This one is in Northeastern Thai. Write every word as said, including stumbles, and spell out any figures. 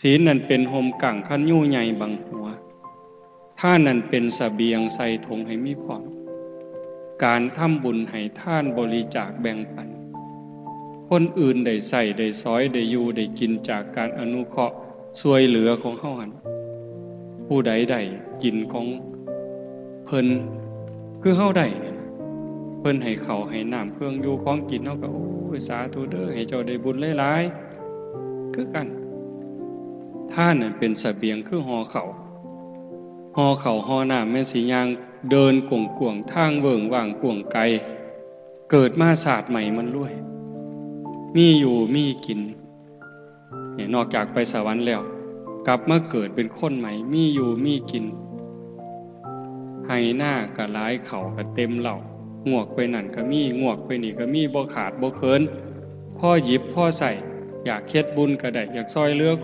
ศีลนั่นเป็นฮ่มกั้งคันยูใหญ่บังหัว ทานนั่นเป็นเสบียงใส่ถงให้มีพร้อม การทำบุญให้ทานบริจาคแบ่งปัน คนอื่นได้ใช้ได้สอยได้อยู่ได้กินจากการอนุเคราะห์ช่วยเหลือของเฮาหั่น ผู้ใดได้กินของเพิ่น คือเฮาได้นี่ล่ะ เพิ่นให้ข้าวให้น้ำเครื่องอยู่ของกิน เฮาก็ โอ้ย สาธุเด้อ ให้เจ้าได้บุญหลายๆ คือกัน ทานนั่นเป็นเสบียงคือห่อข้าว ห่อข้าวห่อน้ำแม่นสิย่างเดินกว้างๆ ทางเวิ้งว่างกว้างไกล เกิดมาชาติใหม่มันรวย มีอยู่มีกิน เนี่ย นอกจากไปสวรรค์แล้ว กลับมาเกิดเป็นคนใหม่ มีอยู่มีกิน ไฮ่นาก็หลาย ข้าวก็เต็มเล้า งวกไปนั่นก็มี งวกไปนี่ก็มี บ่ขาดบ่เขิน พอหยิบพอใช้ อยากเฮ็ดบุญก็ได้ อยากซ่อยเหลือ